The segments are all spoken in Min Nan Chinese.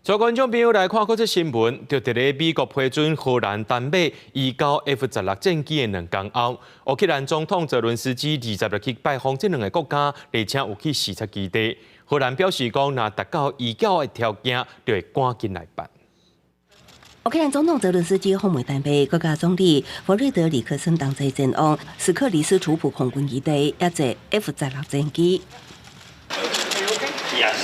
帶觀眾朋友來看國際新聞，就佇咧美國批准荷蘭、丹麥移交 F 十六戰機的2工後，烏克蘭總統澤倫斯基20日去拜訪這兩个國家，而且有去視察基地。荷蘭表示講，若達到移交的條件，就會趕緊來辦。烏克蘭總統澤倫斯基訪問丹麥，閣佮總理弗瑞德里克森同齊前往斯克里斯楚普空軍基地，押坐 F 十六戰機。 Yes.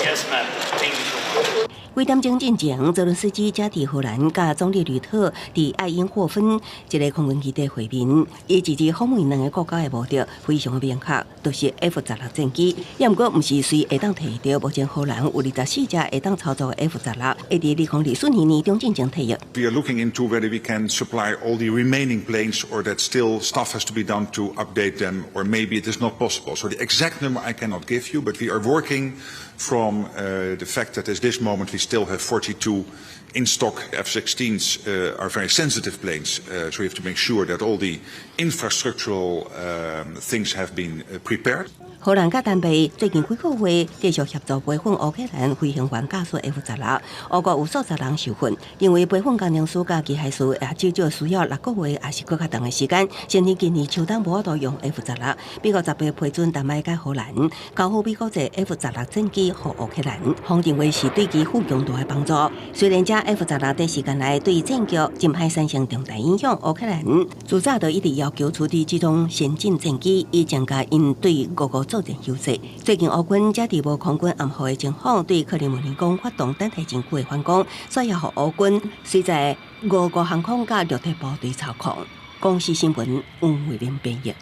Yes, ma'am. Thank you so much. 幾點鐘進前，澤倫斯基才佇荷蘭佮總理呂特佇愛因霍芬一个空軍基地會面。伊這次訪問兩个國家的目的非常明確，就是 F 十六戰機。也毋過毋是隨會當提著。目前荷蘭有24隻會當操作的 F 十六，會佇2024年年中進前退役。 We are looking into whether we can supply all the remaining planes or that still stuff has to be done to update them, or maybe it is not possible. So the exact number I cannot give you, but we are working from the fact that at this moment we still have 42 in stock. F-16s are very sensitive planes, so we have to make sure that all the infrastructural things have been prepared. 荷蘭佮丹麥最近幾個月繼續協助培訓烏克蘭飛行員駕駛 F 十六，烏國有數十人受訓，認為培訓工程師佮機械師也至少需要6個月，抑是閣較長的時間。甚至今年秋冬無法度用 F 十六。美國十八批准丹麥佮荷蘭交付美國製 F 十六戰機予烏克蘭，方認為是對其負強大的幫助。雖然這 F 十六短時間內對戰局真歹產生重大影響，烏克蘭自早就一直要求取得這種先進戰機，以增加𪜶對俄國作戰優勢。最近烏軍才佇無空軍暗號的情況，對克里姆林宮發動單台戰機的反攻，所以予烏軍隨在俄國航空佮陸地部隊操控。公視新聞黃慧玲編譯。